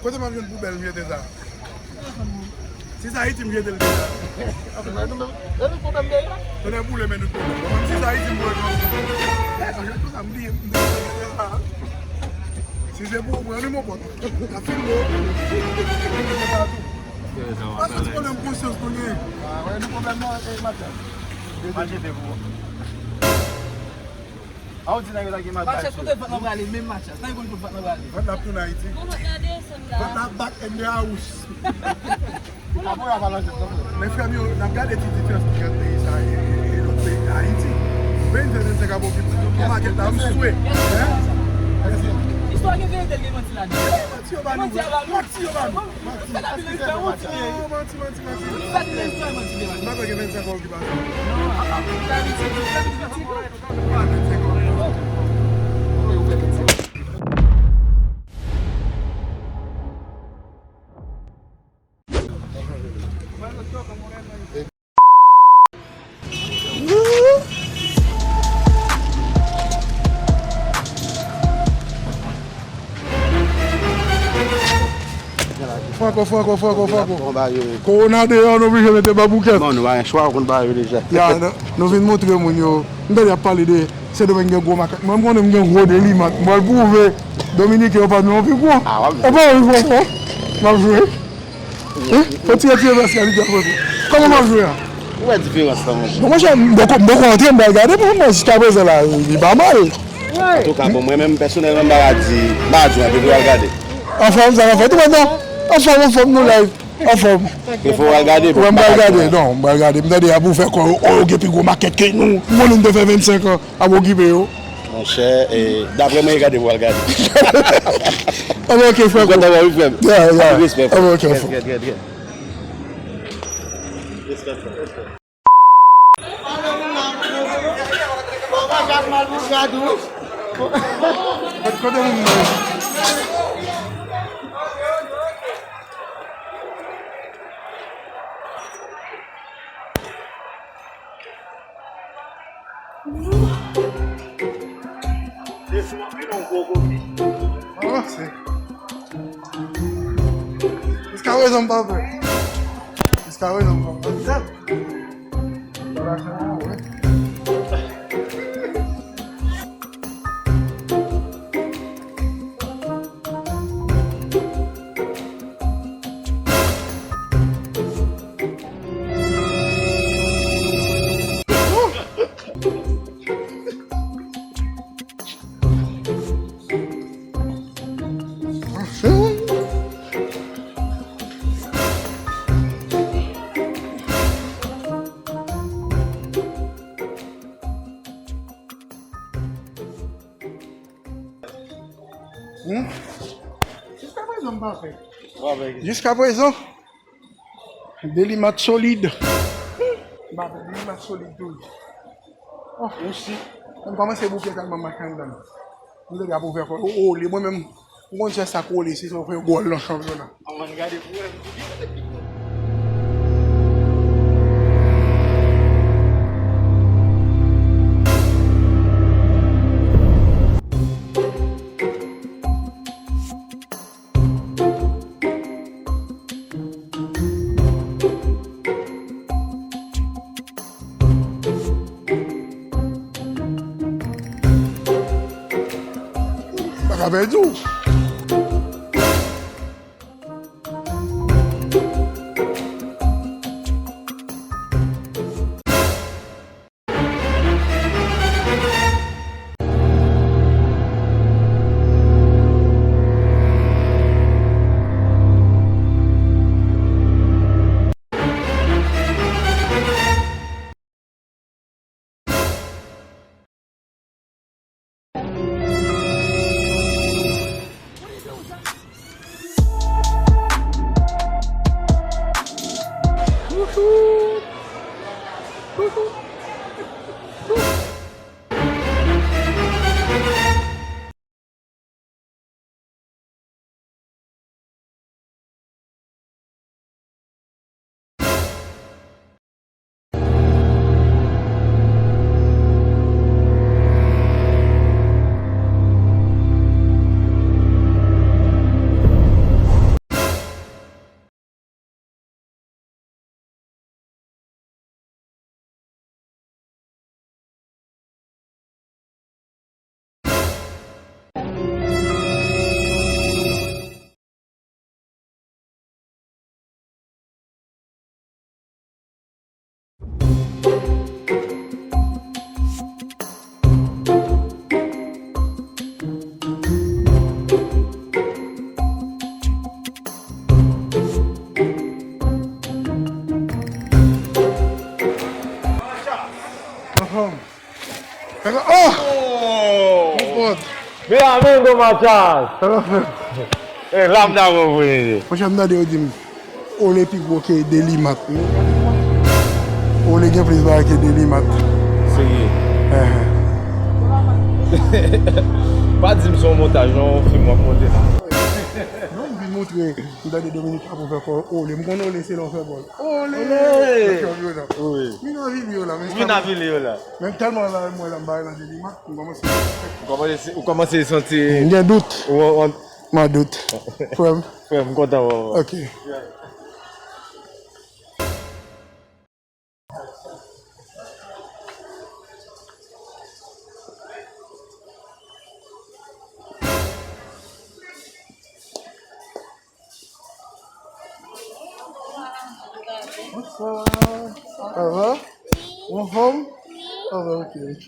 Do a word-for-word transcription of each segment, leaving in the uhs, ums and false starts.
Kote m ap jwenn poubèl m jete sa? Si se Ayiti m jete l deja. Tonnè boule men nou tout. Bon, menm si se Ayiti m boule nou. Sa jete tou sa m bliye m jete sa. Si se pou ou pran li mon pòt. Ka filme w. Pase ti pwoblèm konsyans nou gen. Ah, wè, nou pwoblèm nan, e, Matyas. Matyas te pou. A, ou di nèg yo ta gen Matyas. Matyas, kote vant lan prale menm, Matyas? Nan yon kote vant lan prale. Vant la ap tounen Ayiti. Vant la ap back in the house. Men frè m yo, n ap gade ti diferans ki ant peyi sa e, e, e lòt peyi Ayiti. Peyi m se vennsenk ap okipe. Yon pakèt la, m swe. Istwa gen verite, gen manti ladan. Manti yo ba nou. Manti yo ba nou. Manti. Fè anpil respè, manti ye. Manti, manti, manti. Fè anpil respè, manti ye. M pa kwè gen vennsenk an okipasyon. Non, a, a, ou ka vin soti, ou ka vin soti. Franco, Franco, Franco, Franco. Kowona deyò, nou oblije mete baboukèt. Bon, nou pa gen chwa, ou konn bagay yo deja. Ya, nou, nou vin montre moun yo. M tande y ap pale de Sendomeng gen gwo makak. Mwen, m konnen m gen gwo delimat. M pral pwouve Dominiken yo pa nou anpi gwo. Ah, w ap jwe. Ou pa anvi pran pran? M ap jwe. Wi, wi. Fò tire, tire vès la, li di akote. Kòman m ap jwe a? Ou wè diferans lan, monchè? Bon, monchè, m poko, m poko antre, m pral gade, men mwen, jiskaprezan la, li pa mal. Antouka, bon, mwen menm, pèsonèlman, m pa ka di, m pa ka di w anpil, m pral gade. Anfòm, sa ka fèt, ou kontan? Anfòm, anfòm, nou live. Anfòm. Prefere w al gade, bon, m pa ka di w. Wè, m pral gade, non, m pral gade. M tande y ap ouvè kò yo, o, yo gen pi gwo makèt ke nou. M konnen m te fè vennsenk an. Ap okipe yo. Monchè, e, daprè mwen, e gade pou al gade. Anben, ok, frè. Mwen kontan wè w, wi, frè m. Ya, ya. Anpil respè, frè. Anben, ok, frè. Yes, yes, yes, yes. Respè, frè. Kote moun nan? Avanse. Jiskaprezan m pa pè. Jiskaprezan m pa pè. Hmm? Jiskaprezan, m pa fè. Jiskaprezan, delimat solid. M pa fè delimat solid tou. Oh, mèsi. M kòmanse bouke tèlman m ak anndan. M te ap ouvè kò. O, o, li mwen menm. M konn se sa k rele, se sa w fè gòl nan chanpyona. Ann gade pou wè. Pa ka pèdi w. Oh! Mon pòt. Mi amigo, machas. Sa va fè? Eh, lam da vou vini. Monchè, m tande yo di m, Ole pi gwo ke Delimat, wi. Ole gen plis bagay ke Delimat. Serye? Ehe. Pa di m se yon montaj, non, yon fim w ap monte. Non, m vin montre, m tande Dominique ap fè kò Ole. M konn Ole se lè w fè bòl. Ole! Ole! Wi. Vin avili yo la, men vin avili yo la. Men tèlman la, mwen la, m bay nan Delimat, m kòmanse. Ou kòmanse, ou kòmanse santi. M gen dout. Ou, ou, M an dout. Frè m. Frè m, m kontan wè w. Ok. Bonswa. Sa va? Ou anfòm? Sa va, ok, ok.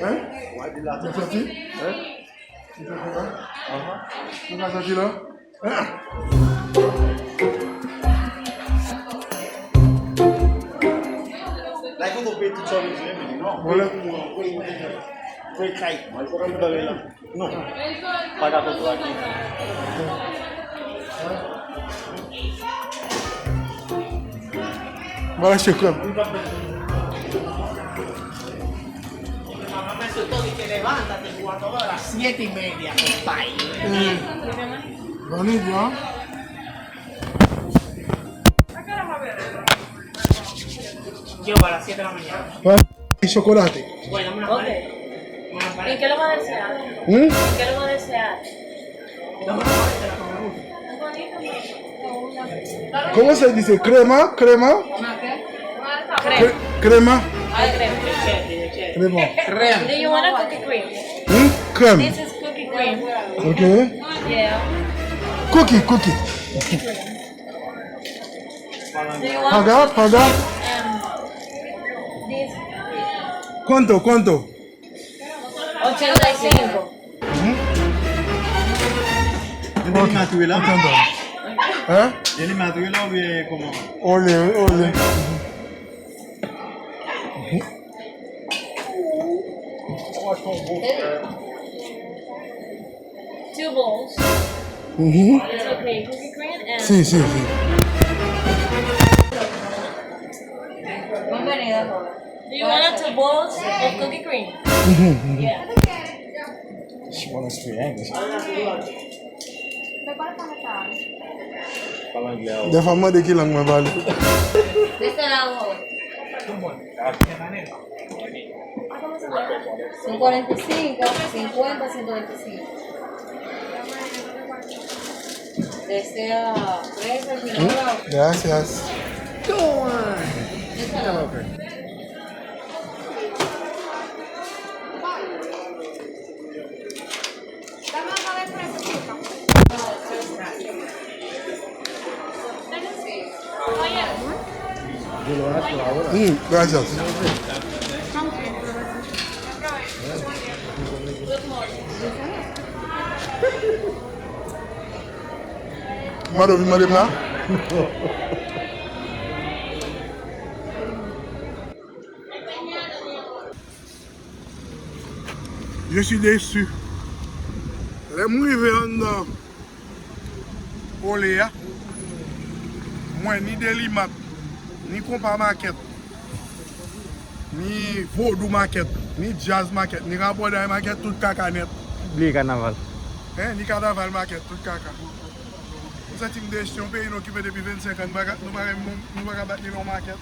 Hein? Ou santi? Hein? Ou santi la? Ou ka santi la? Hein? Like, ou te peye tout sa w bezwen, men non. Vòlè. Peye kay. Mwen, se pa bagay la. Non. Pa ka kontrake. Vòlè se krèm. Siete y media, compadre. Eh. Vanilla. Yo, a las siete de la mañana. Ay, chocolate. Bueno, dame una pared. Una pared. ¿Y qué lo va a desear? ¿Mm? ¿Y qué lo va a desear? Dame una pared de la que me gusta. ¿Cómo se dice? ¿Crema? ¿Crema? ¿Una qué? Cre- ¿Crema? Ay, crema. Crema. Do you want a cookie cream? ¿Mm? Crème. This is cookie cream. Ok. Yeah. Cookie, cookie. Paga, paga. ¿Cuánto, cuánto? Ochenta y cinco. Hein? Hein? Ole, ole. Two bowls. Mhm. It's okay. Cookie cream and... Sí, sí, sí. Do you want two bowls of cookie cream? Mhm, mhm. Yeah. She wanna speak English. Pale anglè. Dèfwa m mande ki lang mwen pale. Cincuenta y cinco, cincuenta, ciento veinticinco. Gracias. Mm, gracias. Mado vin mande m la. Je suis déçu. Lè m rive anndan Olé a, mwen ni Delimat, ni Konpa Makèt, ni Vodou Makèt, ni Djaz Makèt, ni Rabòday Makèt, tout kaka nèt. Bliye kanaval. Hein, ni Kanaval Makèt, tout kaka. M santi m desi, yon peyi nou okipe depi vennsenk an, nou pa ka, nou pa ka, nou pa ka bat ni yon makèt.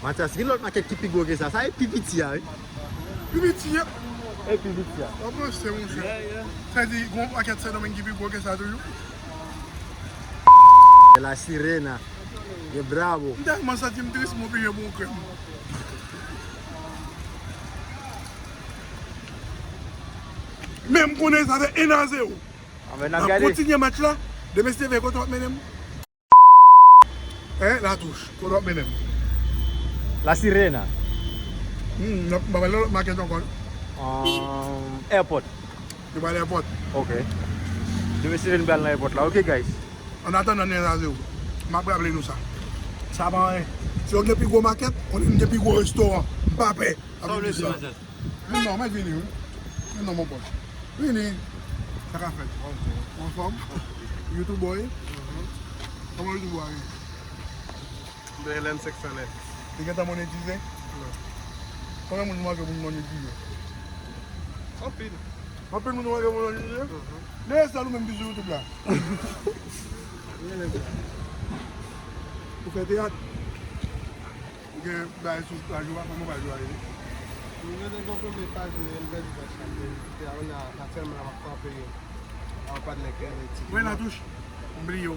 Matyas, gen lòt makèt ki pi gwo ke sa. Sa e pi piti a, wi. Pi piti a? E pi piti a. W ap ranse, monchè. Yeah, yeah. Sa di, gon makèt Sendomeng ki pi gwo ke sa toujou. La Sirena. Ye bravo. M tèlman santi m tris, m oblije bwè yon krèm. Men m konnen sa fè en a zewo. Anben, n ap gade. N ap kontinye match la. Demen, si Dye vle, kote w ap mennen m? Hein, Latouch, kote w ap mennen m? La Sirena. Hmm, n ap, m pa pral nan lòt makèt ankò, non? Um, airport. Nou pral airport. Ok. Demen, si Dye vle, nou pral nan airport la. Ok, guys. An atandan, n a zewo. M ap raple nou sa. Sa pa anyen. Si yo gen pi gwo makèt, konnen n gen pi gwo restoran. M pa pè. Sa w vle di, Matyas? Vin non, mwen vini, wi. Vin non, mon pote. Vini. Sa ka fèt? Anfòm? YouTube boy? Kòman YouTube boy a ye? Mwen Helen six cents. Li gentan monetize? Non. Konbyen moun nou manke pou nou monetize? Anpil. Anpil moun nou manke pou nou monetize? Mhm. Dèyè sa, nou menm ki sou YouTube la. Ou fè teyat? Ou gen bagay sou paj ou a, kòman paj ou a rele? Mwen gen yon konprann paj mwen, mwen pèdi paj la, men te a la, aktyèlman la, m ap frape yon patnè ki rele Ti Wè Limon. Latouch, m bliye w.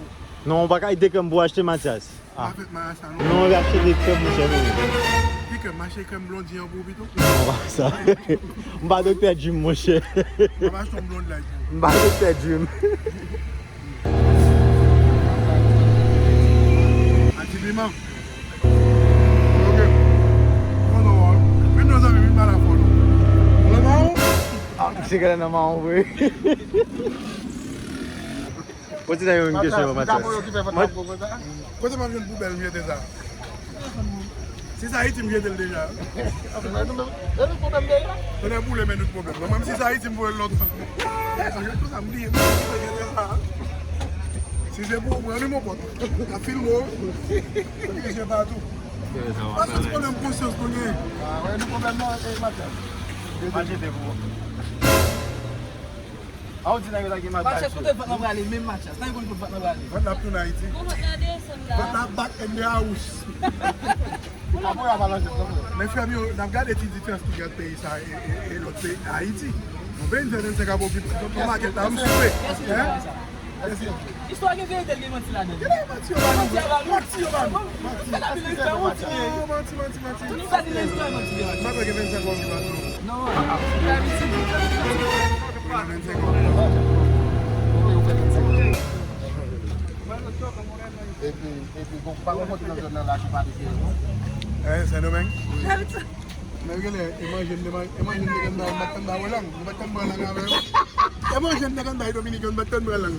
Non, ou pa ka ede krèm pou achte, Matyas. Ah. Pa fèt marasa, non. Non, ou achte de krèm, monchè, men. Ki krèm? M achte krèm blondi an pou ou pito? Non, pa sa. M pa Doktè Jim, monchè. M ap achte yon blond light pou ou. M pa Doktè Jim. Ak ti piman. Ok. Bon, non, vin non, zanmi, vin pale avè nou. Nan mawon? Ah, misye genlè nan mawon vre. Pote nan yon kesyon, Matyas. Kote m ap jwenn poubèl m jete sa? Si se Ayiti, m jete l deja. Tonnè boule, men nou pwoblèm. Mwen menm, si se Ayiti, m voye l lontan. Sa jwenn tou sa, m bliye, m bliye, m bliye sa. Si se pou ou, pran li, mon pote. N ap filme w. Epi je patou. Pa santi pwoblèm konsyans nou gen. Ah, wè, nou pwoblèm nan, e, Matyas. Machete pou ou. A, ou di nèg yo ta gen mal. Matyas, kote vant lan prale menm, Matyas? Nan yon kote vant lan prale. Vant la ap tounen Ayiti. Vant la ap back in the house. Men frè m yo, n ap gade ti diferans ki gen ant peyi sa e, e, e lòt peyi, Ayiti. Yon peyi m fè vennsenk an pou okipe. Donk, yon makèt la, m swete. Hein? Istwa gen verite, gen manti ladan l. Gen manti yo ba nou. Manti yo ba nou. Manti. Fè n ap vin espè yon ti nèg. Manti, manti, manti. Tout sa se istwa manti. M pa kwè gen vennsenk an ki bat nou. Non. Gen vennsenk an. Epi, epi, bon, pa gen kote nan zòn nan la ki pa te jere, non? Eh, Sendomeng? Wi. Men genlè, e manje m te manje, e manje m te konn bay, m pa t konn bay lang, m pa t konn pran lang avè yo. E manje m te konn bay Dominiken, m pa t konn pran lang.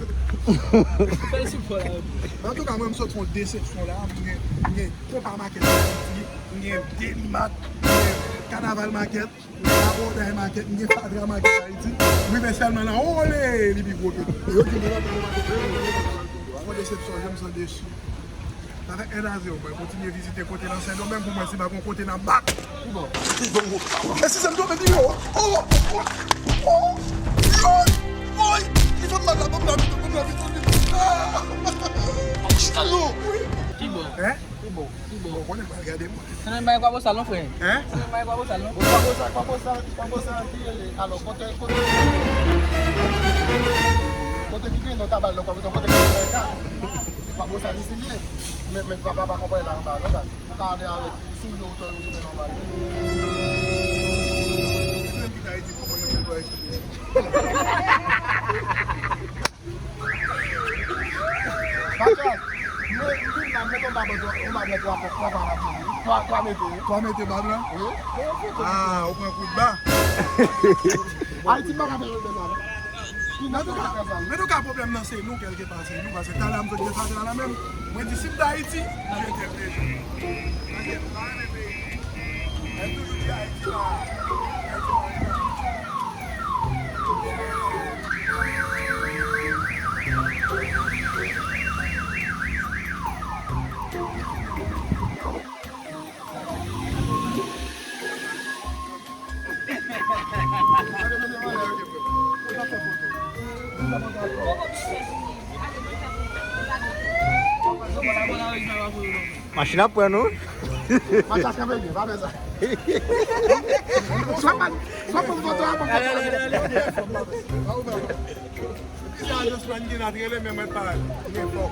Antouka, mwen, m sot fè yon desepsyon la, m gen, m gen Konpa Makèt Ayiti, m gen Delimat, m gen Kanaval Makèt, m gen Rabòday Makèt, m gen Fatra Makèt Ayiti, m rive sèlman nan Olé, li pi gwo ke. E yo di m, yon desepsyon, je m san desi. Sa fè en a zewo, mwen kontinye vizite kote nan Sendomeng pou mwen si pa gon kote n ap bat. Ki bò? Ki bò? E si se m tonbe pi wo? Oh! Oh! Oh! Woy! Woy! Li fè m mal la, ban m la vit, ban m la vit, ban m la vit. Ah! Alo! Wi! Ki bò? Hein? Ki bò? Ki bò? Bon, konnen m pral gade mwen. Se nan bay kwa bosal non, frè. Hein? Se nan bay kwa bosal non. Bon, kwa bosal, kwa bosal, kwa bosal, ki rele? Alò, kote, kote, kote ki gen nan kabal nan kwa bosal, kote ki gen? Pa bon sa li se li ye. Men, men papa pa konprann la anba non, gad. Ou ka ale avèk sou do ou, ou te nòmal. Menm ki ta di konprann yo, yo eksplike. Matyon, men, men, men, mete yon babò, yon babò twa, twa, twa, twa, twa, twa mete. Twa mete bab la? Wi. Ah, ou pran kout ba. Ayiti pa ka fè yon bèl la. Antouka, antouka, pwoblèm nan se nou, kèlkepa se nou, paske talè a m sot gen sa la menm. Mwen di, si m t Ayiti, m jete peyi. Paske m pa renmen peyi. Mwen toujou di Ayiti la. Machin ap pran nou. Matyas kanpe byen, pa fè sa. Swa pa, swa pa foto a, pa foto a. Sa just pran ki la trele, men mwen pa gen fò.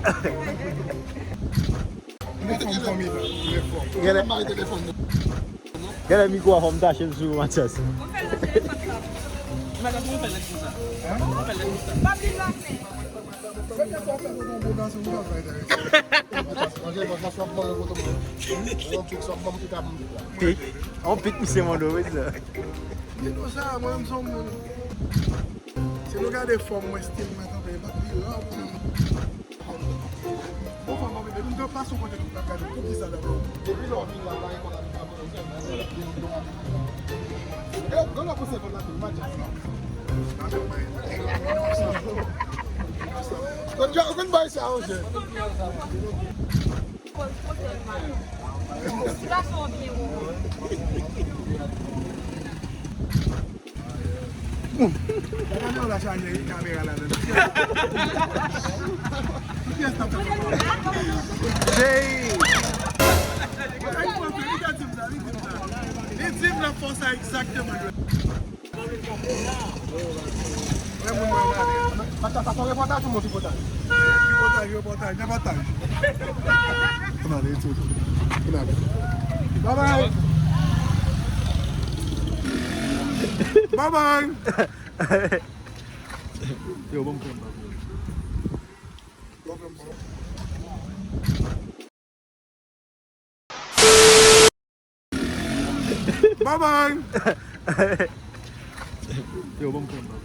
Mwen fò, mwen fò, mwen fò. Genlè, genlè mikwo a fò m tache l sou Matyas. Mwen fè l nan telefòn sa. Matyas, mwen fè l konsa. Mwen fè l konsa. Pa bliye la men. Pik, yon pik misye mande w, wi sa. Di nou sa, mwen menm se yon moun. Si nou gade fòm mwen, stil mwen kanpe, e pa pi ra pou mwen. Bon, fò mwen, depi m te pase yon kote, tout ap gade, poukisa dabò? Depi lè w vin la, pa gen kòb la, pa gen kòb la. E, gwo lòt pou se vòt la, tou, Matyas. Ou konn, ou konn bay sa, monchè. Ti gason an byen bon. Gade yon la chaje kamera la nan. Hey! Li di m la fè sa egzakteman. Matyas, sa se yon repòtaj ou yon tripotay? Repòtaj, repòtaj, repòtaj. Ann ale, ann ale. Bye bye. Bye bye. Yo, bon, bon, bon. Bye bye. Yo, bon, bon, bon.